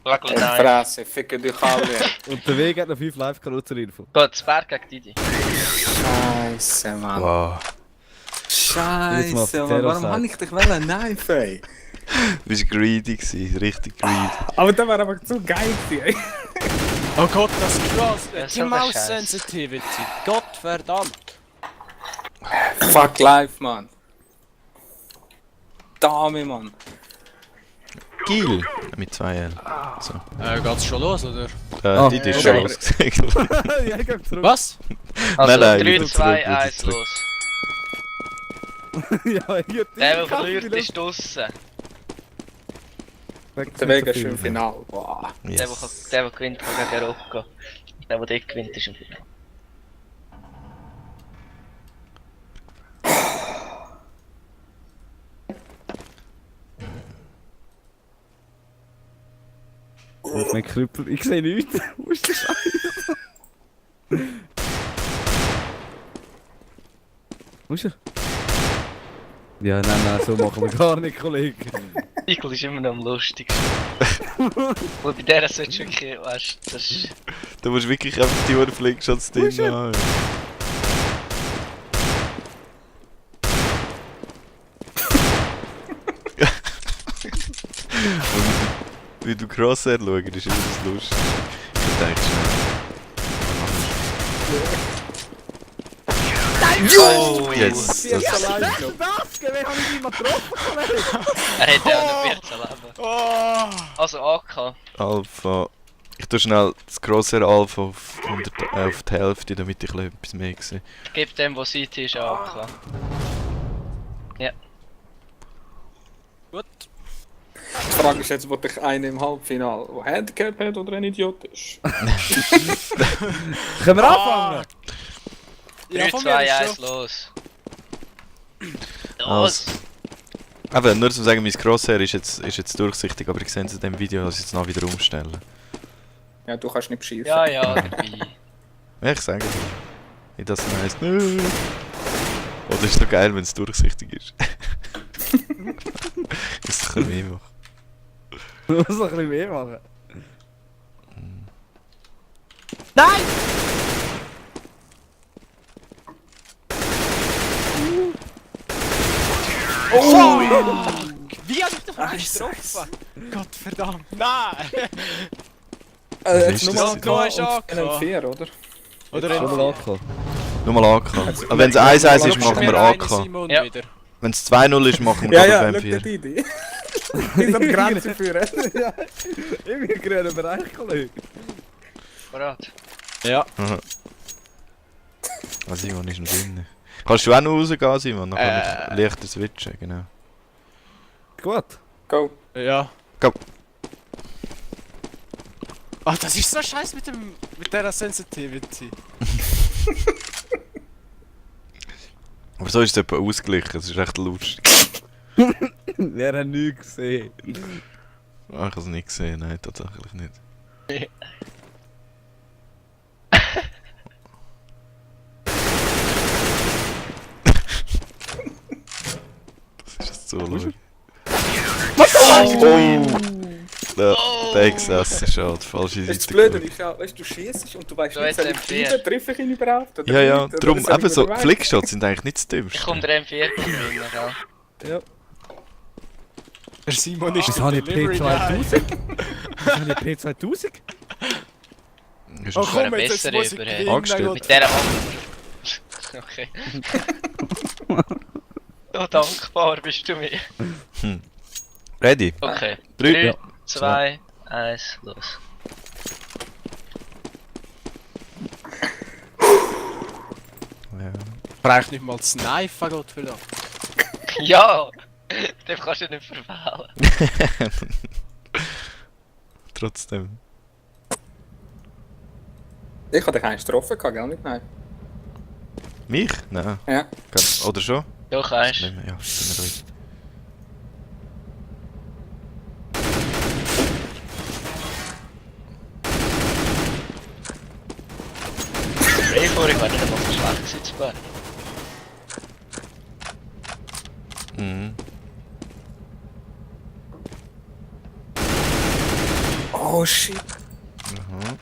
Wagel nein. Fresse, ficken dich alle. Und der Weg hat noch 5 Live-Karotter-Info. Gut, das Berg gegen Didi. Scheiße, Mann. Wow. Scheiße, Mann. Terror Warum sagt. habe ich dich knife, ey? Du bist greedy gewesen, richtig greedy. Aber das war einfach zu geil gewesen, ey. Oh Gott, das Cross! Ja, Die so ein Mouse Scheiß. Sensitivity! Gott verdammt! Fuck life, Mann. Dame, Mann. Gil! Mit 2L. So. Geht's schon los, oder? Ah, Die ist okay. schon losgesegelt. Ja, ich geh zurück. Was? Also nein, 3, wieder 2, zurück, wieder 1, zurück. los. Ja, ich Der, der verliert, ist draussen. Der Weg ist im Finale. Wow. Yes. Der gewinnt, kann gegen Rocco. Der dort gewinnt, ist im Finale. Auf mein Krüppel. Ich sehe nichts. Wo ist der Scheiß? Wo ist er? Ja, nein, so machen wir gar nicht, Kollege. Eagle ist immer noch am lustigsten. Und bei der solltest du wirklich, weißt du, das ist... Du musst wirklich einfach die Uhr Flickshots drin haben. Und wie du Crosshair schaust, ist immer das lustig. Ich denke Oh, Yes, das Das, wer habe ich immer getroffen, Kollege? Er hat ja noch 14 Leben. Oh! Also AK. Alpha. Ich tue schnell das Crosshair Alpha auf die Hälfte, damit ich etwas mehr sehe. Gib dem, wo CT ist, AK. Gut. Die Frage ist jetzt, wo dich einer im Halbfinale, der Handicap hat oder ein Idiot ist. Können wir anfangen? 3, von 2, mir 1, schon. los. Los. Aber nur zu sagen, mein Crosshair ist jetzt durchsichtig, aber ich sehe es in dem Video, dass ich es noch wieder umstellen. Ja, du kannst nicht schießen. Ja, ja, dabei. Ja, ich sage es. Ich das heisst, nö. Oder ist doch geil, wenn es durchsichtig ist. Das kann ich mehr machen. Du musst noch ein bisschen mehr machen. Oh! Wie hab ich doch nicht getroffen? Gott verdammt! Nein! Jetzt ist nur das? mal Du hast AK AK. und 4, oder? Oder Schon mal angekommen. Nur mal AK. Aber wenn es 1-1 ist, machen wir AK. Simon Ja. wieder. Wenn es 2-0 ist, machen wir Ja, ja, aber schau dir 5-4. die. Die sind Grenzen führen. Ja, im grünen Bereich, Kollege. Parat. Ja. Ah, Simon ist noch drin. Kannst du auch noch rausgehen, Simon? Dann kann ich leichter switchen, genau. Gut. Go. Ja. Go. Ah, das ist so scheiße mit der Sensitivity. Aber so ist es etwa ausgeglichen, es ist echt lustig. Wer hat nichts gesehen? Ah, ich habe es nicht gesehen, nein, tatsächlich nicht. Das ist so lustig. Der Texas ist halt falsche Das Seite. Blöde ist ja, weißt du, schießt und du weißt So, nicht, jetzt soll ich M4. bleiben, treffe ich ihn überhaupt? Oder Ja, ja, nicht? Oder darum soll ich eben so, wieder weg? Flickshots sind eigentlich nicht das Ich Dümmste. komme der M4 gewinnen, ja. Ja. Der Simon ist Wieso habe ich Delivery P2000? Guy. Wieso habe ich P2000? Ist Oh das komm, eine jetzt bessere muss ich Überheit. gewinnen. Angestellt. Gott. Mit dieser Okay. So dankbar bist du mir. Ready? Okay. 3, 3, 2, 1, los. Ja. Braucht nicht mal das Knife, Gott verdammt. Ja! Den kannst du nicht verwählen. Trotzdem. Ich hatte keinen getroffen, gell? Nicht? Nein. Mich? Nein. Ja. Oder schon? Du kannst. Nicht mehr. Ja, sind wir ruhig. Vorher war nicht einmal so schlecht gewesen zu fahren. Mhm. Oh, Oh shit. Aha.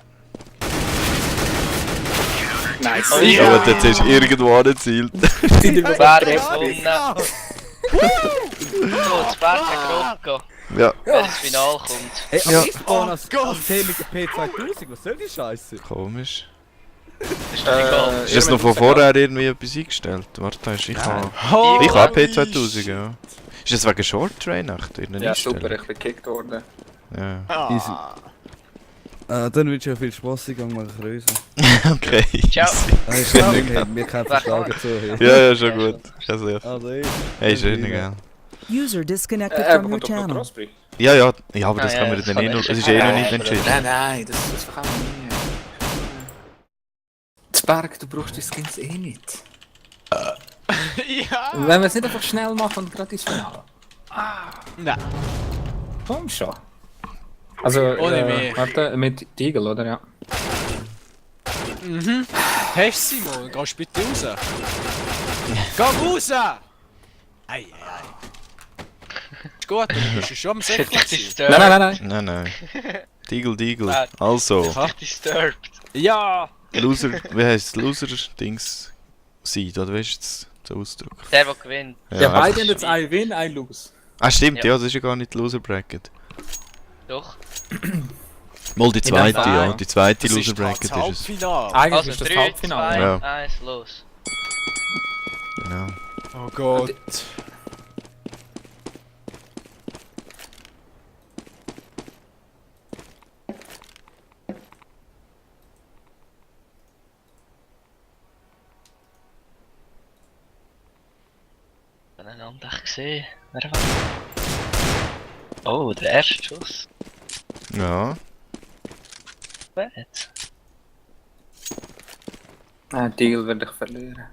Nice. Oh, Ja, ja. aber dort hast du irgendwo angezielt. Die Berg übertreffen. gewonnen. So, das Berg hat Rocco. Ja, Wer ins Finale kommt. Ey, Ja. aber ich spawn als Gott. Chemiker P2000, was soll die Scheiße? komisch. Das ist doch egal. Ist das noch von vorher irgendwie etwas eingestellt? Warte, ich habe ich hab P2000, ja. Ist das wegen Short Train echt? In der Ja, Einstellung? super, ich bin gekickt worden. Ja. Easy. Dann wünsche ich euch viel Spaß, ich gehe mal grüßen. Okay. Ciao. Ich kann nicht mehr, wir kämpfen Wer stark kann? zu. Hey. Ja, ja, schon gut. Also, ja. Also, ich. Hey, schön, gell? User disconnected Er from your bekommt doch noch channel. Crossbreak. Ja, ja, ja, aber das Ah, kann ja, man das dann kann eh noch. ich Es ist schon. eh noch Ah, nicht aber- entschieden. Nein, das kann man nie. Das Berg, du brauchst die Skins eh nicht. Ja! Wenn wir es nicht einfach schnell machen und gerade ins Finale. Nein. Komm schon. Also, Ohne mehr. warte, mit Deagle, oder? Ja. Mhm. Hast du Simon? Gehst du bitte raus? Geh raus! Ei. Ist gut, du bist ja schon am Das hat dich Säckchen. disturbed. Nein. Nein. Deagle. Ah. Also, Das hat dich disturbed. Ja! Loser, wie heisst es? Loser-Dings Seed, oder wie ist jetzt der Ausdruck? Der gewinnt. Ja, beide einfach- haben jetzt ein Win, ein Lose. Ah, stimmt, Ja. ja, das ist ja gar nicht Loser Bracket. Doch. Mal die zweite, Fall. ja. Die zweite Das Loser ist Bracket das ist es. Halbfinale. Eigentlich Also ist das 3, Halbfinale. 2, Ja. 1, los. Genau. Oh Gott. Voneinander gesehen. Wer war? Oh, der erste Schuss. Ja. Spät. Deagle werde ich verlieren.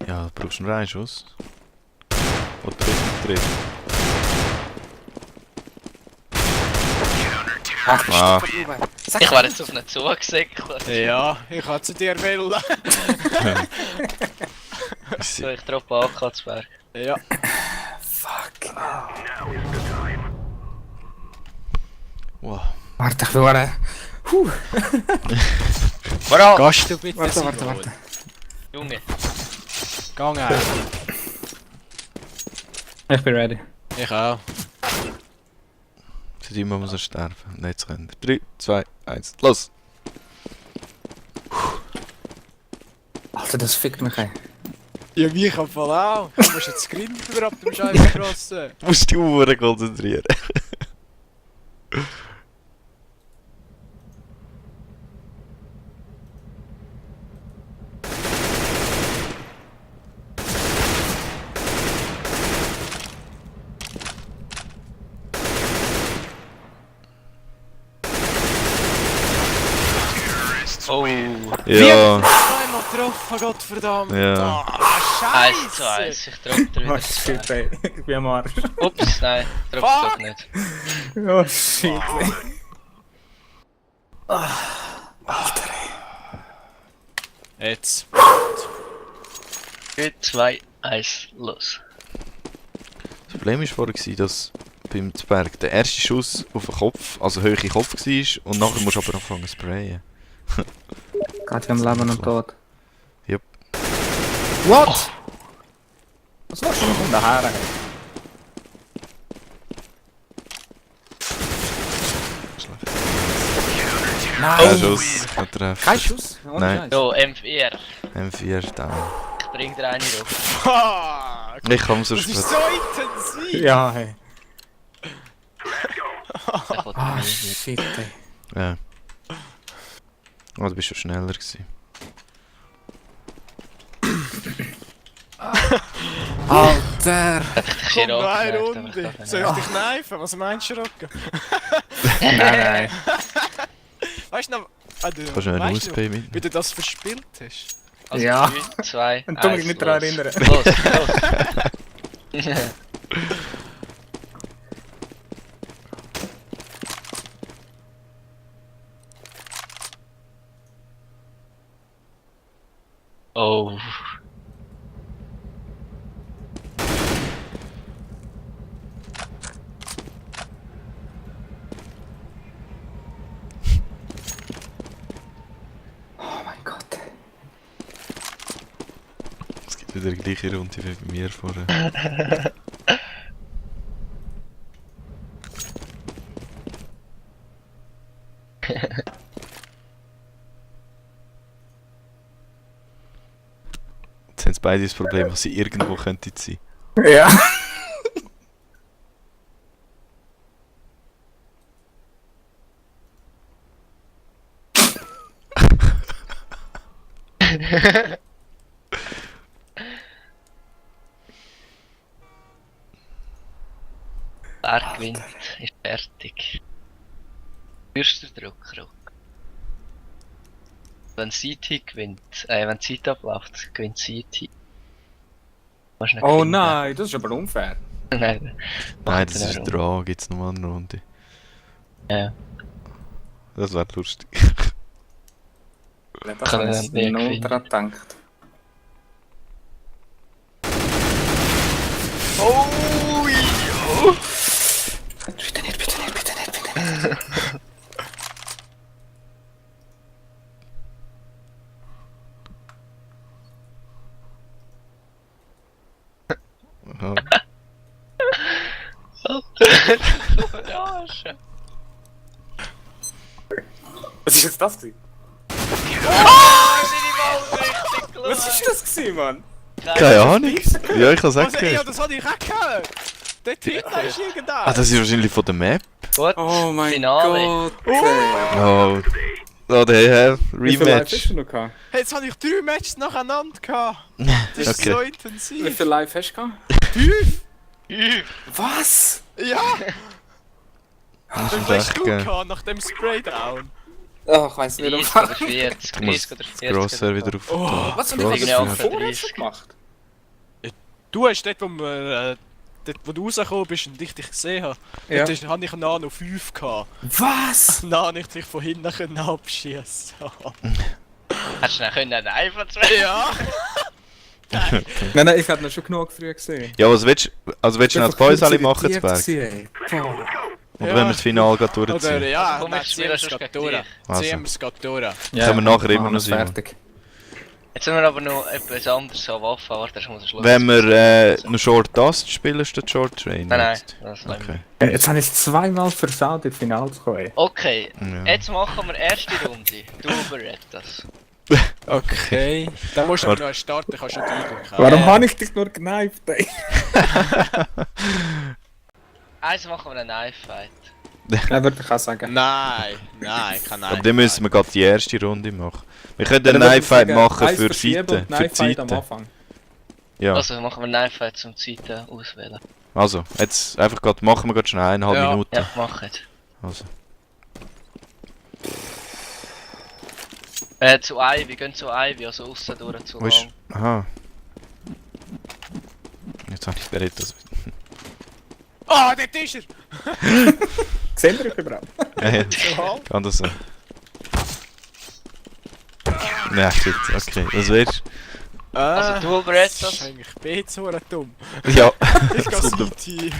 Ja, du brauchst einen Reinschuss. Oder trifft. Ah, Ich war jetzt auf einen Zug gesäckelt. Ja, ich kann zu dir wollen. So, ich droppe Akatsberg. Ja. wow. Warte, ich will... Voran! Gehst du bitte, Warte, Simon? Junge. Gang ein. Ich bin ready. Ich auch. Für die muss er sterben. Nicht zu rennen. 3, 2, 1, los! Alter, das fickt mich, ey. Ja, mich am Fall auch. Du musst jetzt Screen über ab dem Scheiß crossen. Du musst die Uhren konzentrieren. Oh. Ja. Einmal getroffen, Gottverdammt. Ja. Ah, 1 Scheiße. zu 1. Ich droppe dir wieder. shit, ey. Ich bin am Arsch. Ups, nein. Droppe Fuck. doch nicht. Oh shit, ey. Jetzt. Gut, 2, 1, los. Das Problem war vorher, dass beim Zwerg der erste Schuss auf den Kopf, also hoch in den Kopf war und nachher musst du aber anfangen zu sprayen. Geht am Leben und Tod. Jupp. What? Was machst du von daher, ey? Kein Schuss, kein Treff. Kein Schuss? Ohne Nein. Scheiß. So, M4. M4 down. Ich bring dir eine drauf. Fuck. Ich komme Das sonst ist mit. so intensiv. Ja, hey. Ich will Ah, nicht. shit, ey. Ja. Oh, du bist schon schneller gewesen. Alter! Komm, noch eine Runde. Soll ich dich kneifen? Was meinst du, Rocco? Nein. Weißt du noch, Kannst du einen weißt USP mit? wie du das verspielt hast? Also Ja. 3, 2, 1, Und du mich nicht daran erinnern. Los, los. Oh. wieder die gleiche Runde wie bei mir vorher. Jetzt haben sie beide das Problem, dass sie irgendwo könnten sein. Ja. Wer gewinnt, ist fertig. Erster Druck, Ruck. Wenn CT gewinnt, wenn Zeit abläuft, gewinnt CT. Kannst nicht Oh gewinnen. nein, das ist aber unfair. Nein, Nein, das eine ist Runde. dran, gibt's nochmal eine Runde. Ja. Das wäre lustig. Da Kann habe ich ich nicht null gewinnen. dran gedacht. Oh, ja. Bitte nicht, bitte nicht, bitte nicht, bitte nicht. Ja. Verarschen. Was ist jetzt das gewesen? Was ist das gewesen, Mann? Keine Ahnung. Ja, ich hab's auch Also, ja, gehört. das hatte ich auch gehört. Der Twitter ist irgendein. Ah, das ist wahrscheinlich von der Map. Gut, Oh mein Finale. Gott. ey. Oh. Oh, der Wie viel Live hast Rematch. du noch gehabt? Hey, jetzt habe ich 3 Matches nacheinander gehabt. Das ist Okay. so Wie intensiv. viel Live hast du gehabt? 5? Was? Ja! Das Wie ist viel hast echt du geil. gehabt nach dem Spraydown? Oh, ich weiss nicht, um 30 oder was. 40, Du musst 30 oder das 40. Grosshair wieder auf. Oh, Was und Gross, ich ja. habe das vorher schon gemacht? du hast dort, wo du rausgekommen bist und ich dich gesehen habe, Ja. dort hatte ich einen Nano 5 gehabt. Was? Nano ich dich von hinten können abschießen. Hättest du dann können einen einfach zwei? Ja! Nein, nein, ich hätte ihn schon genug früh gesehen. Ja, was willst du? Also willst du noch das Boys alle machen, zu Zwerg? Berg? Oder wenn wir das Finale gerade Oder durchziehen? ja, Komm, nein, ich ziehen spiele wir es sonst gerade gegen durch. dich. Also. Ziehen wir es gerade durch. Können wir nachher immer machen noch wir sein. fertig. Jetzt haben wir aber noch etwas anderes an Waffen. Warte, das muss ein Schluss. Wenn wir noch Short Dust spielen, statt Short Train. Nein, nein. jetzt? Das lassen Okay. wir. Jetzt habe ich es zweimal versaut, ins Finale zu kommen. Okay, Ja. jetzt machen wir erste Runde. Du überredest das. Okay. Dann musst du aber Warte. noch starten, kannst schon die Eagle kaufen. Warum habe ich dich nur geneift, ey? Eins machen wir einen Knife Fight. Nein, würde ich auch sagen. Nein, kein Nein. Aber dann müssen wir gerade die erste Runde machen. Wir können Dann einen würde ich Knife Fight sagen, machen eins für verschieben Zeiten. und Für Knife Fight am Zeiten. Anfang. Ja. Also machen wir einen Knife Fight zum Zeiten auswählen. Also, jetzt einfach gerade machen wir gerade schnell 1,5 Ja. Minuten. Ja, machen. Also. Zu Ivy, gehen zu Ivy, also aussen durch zu Wo ist. lang. Aha. Jetzt habe ich bereit, dass. Ah, dort ist er! Sehen wir euch überhaupt? Ja, ja. So. Kann das sein? Ja, shit, okay. Was willst Also du überredest Das ist das. eigentlich B-Zora dumm. du? Ja. Ich Das gehe kommt CT.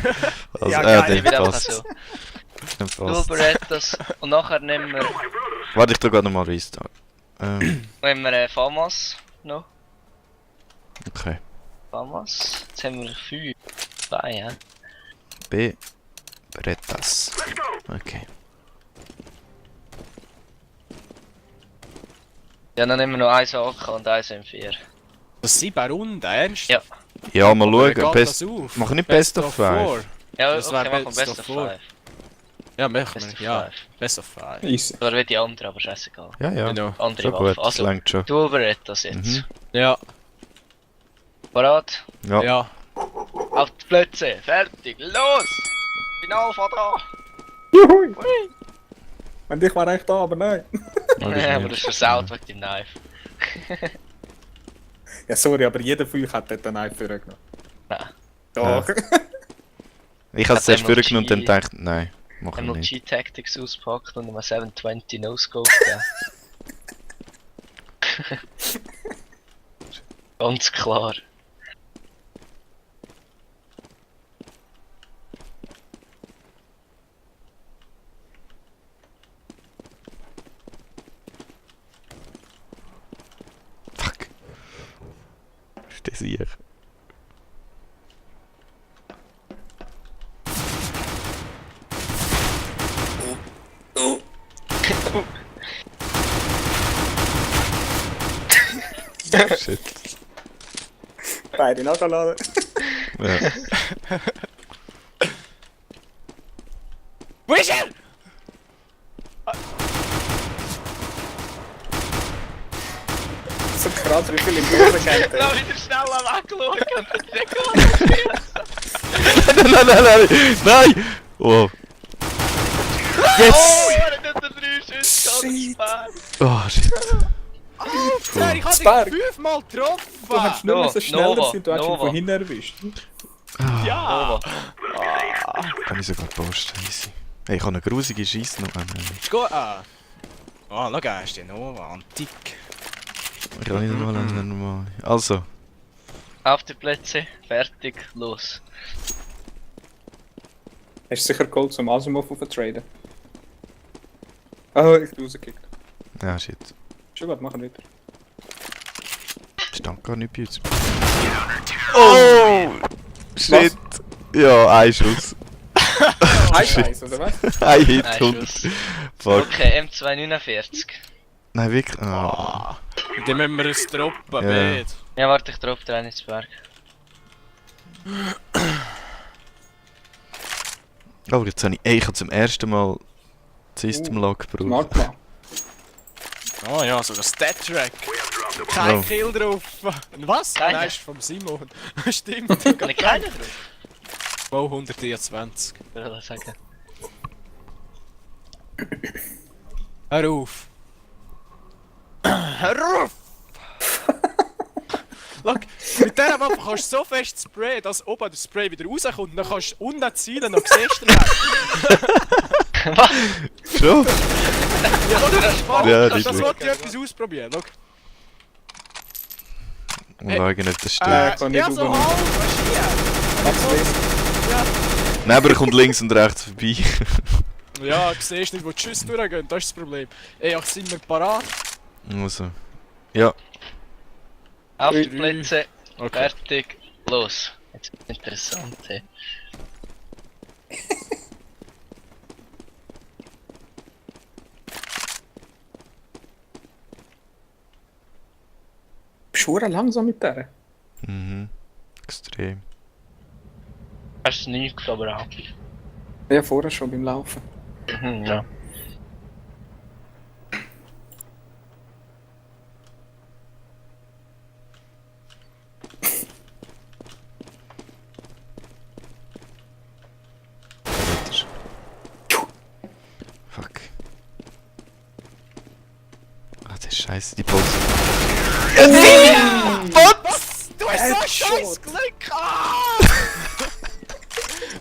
Also, Ja, geil, Ich der bin einfach passt. so. Der Du passt. überredest das. Und nachher nehmen wir, Warte, ich tu gerade nochmal Restart. nehmen wir FAMAS noch. Okay. FAMAS. Jetzt haben wir 5. 2, ja. B. Bretas. Okay. Ja, dann nehmen wir noch 1 AK und 1 M4. Das sind 7 Runden, ernst? Ja. Ja, mal Oder schauen. geht Best, das auf? mach nicht Best of 5. Four. Ja, Das okay, wär machen Best Best of of Four. 5. Ja, machen Best of wir. Ja, 5. Best of 5. Easy. Oder wie die anderen, aber scheißegal. Ja, ja. Genau. Andere Schon gut, Waffen. das Also, langt schon. du überredest das jetzt. Mhm. Ja, Parat? Ja. ja. Auf die Plätze. Fertig. Los! Final von da. Juhui! Und ich war echt da, aber nein. Oh, das ist Aber nicht. das ist versaut wegen dem Knife. Ja, sorry, aber jeder von euch hat dort einen Knife vorgenommen. Nein. Doch. Ich habe es Hat zuerst MLG vorgenommen und dann gedacht, nein, mach ich nicht. MLG Tactics auspackt und einem 720 No-Scope gegeben. Ganz klar. Fuck. der Sieg. Shit. Beide nachgeladen. Ja. Wo ist er? So krass, wie viele Blumen kennt Lass er. wieder schnell wegschauen und dann direkt Nein! Nein! Oh. Yes! Oh, er hat den 3 Schüsse Shit. ganz Oh, shit. Alter, ich hab Spark. dich 5-mal getroffen! Du hättest nur No, so schneller Nova, sein, du hättest ihn Nova. von hinten erwischt. Ja! Kann ich sogar posten, easy. Hey, ich habe eine grusige Scheisse noch. Ist gut, ah. Oh, schau, er ist der Nova, antik. Ich kann nicht mal. Also, Auf die Plätze, fertig, los. Hast du sicher Gold zum Asimov auftraden? Oh, ich bin rausgekickt. ja, shit. Schon gut, machen wir weiter. Stand gar nicht bei uns. Oh! Shit! Ja, ein Schuss. Ein Scheiß, oder was? Ein Hit, Ein 100. Schuss. Fuck. Okay, M249. Nein, wirklich. Ah. Dann müssen wir es droppen, Ja. Bett. Ja, warte, ich drauf, der Berg. Aber jetzt habe ich habe zum ersten Mal System Lock gebraucht. Smart mal. Oh ja, sogar Stat-Track. Kein Oh. Kill drauf. Was? Keiner? Nein, ist vom Simon. Stimmt. Kann ich keinen drauf? Oh, 123. Würde ich sagen. Hör auf. Hör auf! Schau, mit dieser Waffe kannst du so fest sprayen, dass oben der Spray wieder rauskommt und dann kannst du unten zielen und siehst du ihn. Schon? Ja, schau, das ist spannend. Ja, Das nicht wollte ich etwas ausprobieren. Schau. Und schauen, ob das stimmt. kann nicht Ja, so übernehmen. halb, was hier? Nein, aber er kommt links und rechts vorbei. Ja, du siehst nicht, wo die Schüsse durchgehen, das ist das Problem. Ey, ach, sind wir parat? Also. Ja. Auf die Ui. Plätze, Okay. fertig, los. Jetzt ist interessant, ey. Bist du langsam mit der? Mhm. Extrem. Hast du nichts, aber auch. Ja, vorher schon beim Laufen. Mhm, ja. Fuck. Ah, das ist scheiße, die Pause. Was? Du hast so ein scheiß Glück! Ah!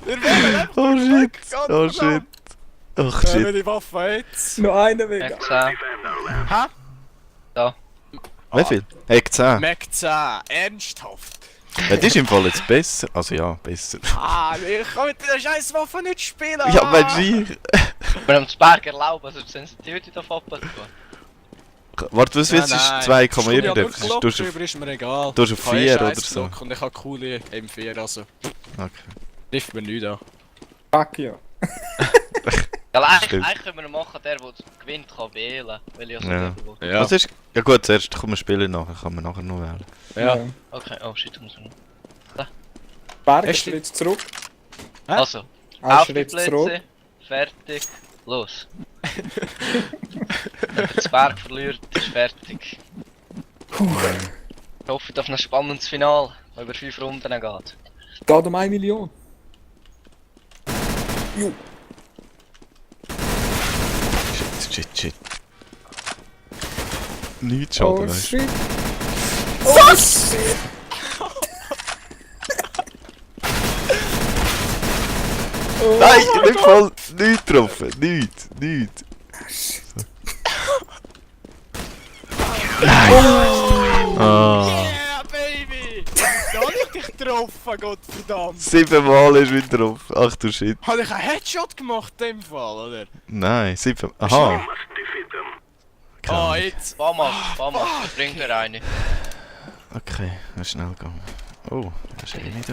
Wir werden einfach Oh shit! Gott Oh verdammt. shit! Ach Nehmen wir shit! die Waffe jetzt. Noch einen weg. Extra. Hä? Da. Wie viel? Heck 10. Mac 10, ernsthaft. Ja, das ist im Fall jetzt besser. Also ja, besser. Ah, ich kann mit dieser scheiß Waffe nicht spielen. Ja, Mensch, ich. Wir haben das Berg erlauben, also die Sensitivity darf abgehen. Warte, was willst du? Ist 2, irgendetwas. Du Du hast drüber ist mir egal. du hast auf Ich habe 4 einen oder so. Scheiß-Glock und ich habe coole M4, also Okay. trifft mir nichts an. Fuck ja. Ja, eigentlich Stimmt. können wir machen, der gewinnt kann wählen. Weil ich also Ja. lieber will. Ja. Was ist? Ja gut, zuerst kann man spielen, nachher kann man nachher noch wählen. Ja. Okay, oh shit, muss ich noch. Berg, Hast Schritt zurück. Hä? Also, Ein auf die Schritt Plätze, zurück. fertig, los. Wenn der das Berg verliert, ist fertig. Ich hoffe auf ein spannendes Finale, das über 5 Runden geht. Geht um 1 Million. Shit. Nichts schade, Oh weißt du. shit. Oh shit. Oh, Nein, nicht voll. Nichts getroffen. Nichts. Nein. Ah. Yeah, baby! Da hab ich dich getroffen, Gottverdammt! 7-mal ist wieder drauf. Ach du Shit. Habe ich einen Headshot gemacht in dem Fall, oder? Nein, 7. Aha. Ah, jetzt! Bamas, bringt er eine. Okay, schnell gehen. Oh, das ist eh nicht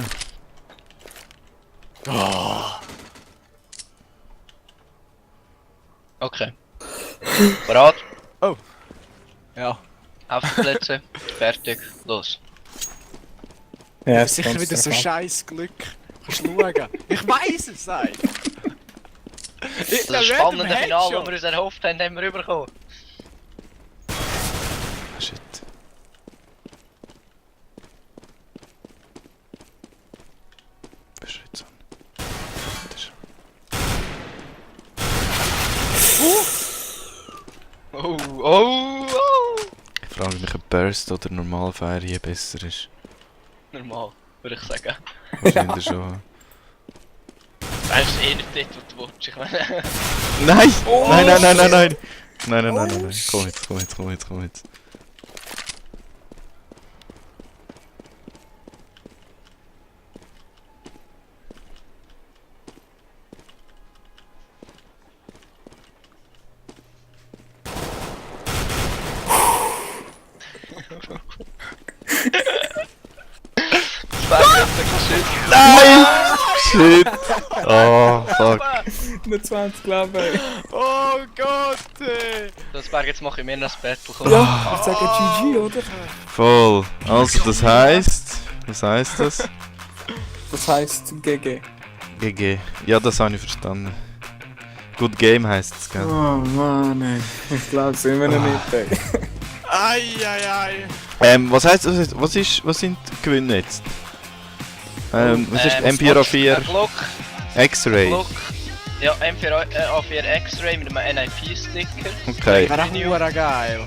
da. Okay. Bereit? Ja. Aufplätze. Fertig. Los. Ja, Sicher wieder so scheiß Glück. Kannst du schauen? Ich weiss es, ey! Das spannende Finale, das wir uns erhofft haben, haben wir bekommen. Ah, shit. Beschützen. Oh, oh, oh! Ich frage mich, ob Burst oder Normalfire hier besser ist. Normal, würde ich sagen. Wahrscheinlich schon. Das ist eh nicht dort, wo du willst. Ich meine... Nein! Nein, nein, nein, nein, nein! Nein, nein, nein, nein, nein. Komm jetzt, komm jetzt, komm jetzt, komm jetzt. Das war nicht so Nein! Shit! Oh, fuck. Nur 20, glaube ich. Oh Gott, ey! Das Berg, jetzt mache ich mir noch das Battle. Komm. Ja, ich sage GG, oder? Voll. Also, das heisst... Was heisst das? Das heisst GG. GG. Ja, das habe ich verstanden. Good Game heisst es, gell? Oh Mann, ey. Ich glaube es immer noch nicht, ey. Ei. Was heisst das? Was sind die Gewinne jetzt? Was ist M4 A4 Glock, X-Ray? Glock. Ja, M4 A4 X-Ray mit einem NIP-Sticker. Okay. Wäre auch geil.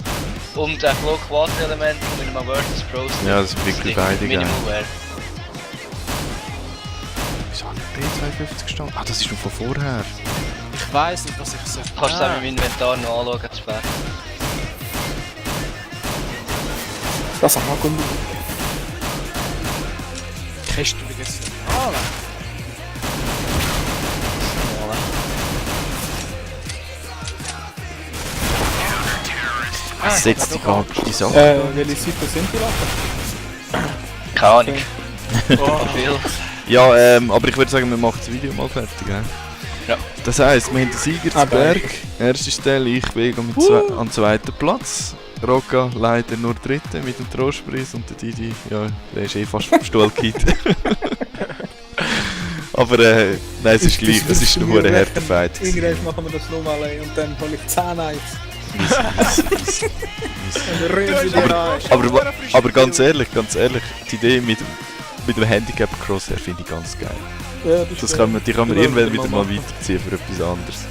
Und ein Glock Water-Element mit einem Virtus Pro Sticker. Ja, das sind wirklich beide geil. Minimal Wear. Wieso habe ich B52 gestanden? Ah, das ist schon von vorher. Ich weiss nicht, was ich sage. Kannst du es auch im Inventar noch anschauen, das Berg. Das haben wir gut. Kennst du mich jetzt nicht? Ah, Setzt die gar die Sache. Welche Seite sind die Lachen? Keine Ahnung. Oh. Viel. Ja, aber ich würde sagen, wir machen das Video mal fertig. He? Ja. Das heisst, wir haben den Sieger zu Berg. Erste Stelle, ich bin am zweiten Platz. Rocca leider nur dritte mit dem Trostpreis und der Didi, ja, der ist eh fast vom Stuhl gekippt. Aber nein, es ist gleich, es ist nur ein harter Fight. Irgendwann machen wir das nochmal und dann hole ich 10 Knives. Easy. Und dann rühren sie dir an. Aber ganz ehrlich, die Idee mit dem Handicap Crosshair finde ich ganz geil. Ja, Die kann man irgendwann wieder mal weiterziehen für etwas anderes.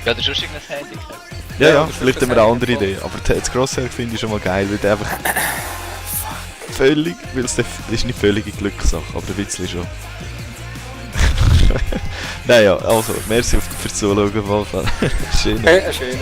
Ja, das ist schon irgendein Handicap. Ja, vielleicht haben wir eine andere Idee, aber das Crosshair finde ich schon mal geil, weil der einfach völlig, weil es ist nicht völlige Glückssache, aber ein bisschen schon. Naja, also, merci fürs Zuschauen, auf jeden Fall. Schön. Hey, schön.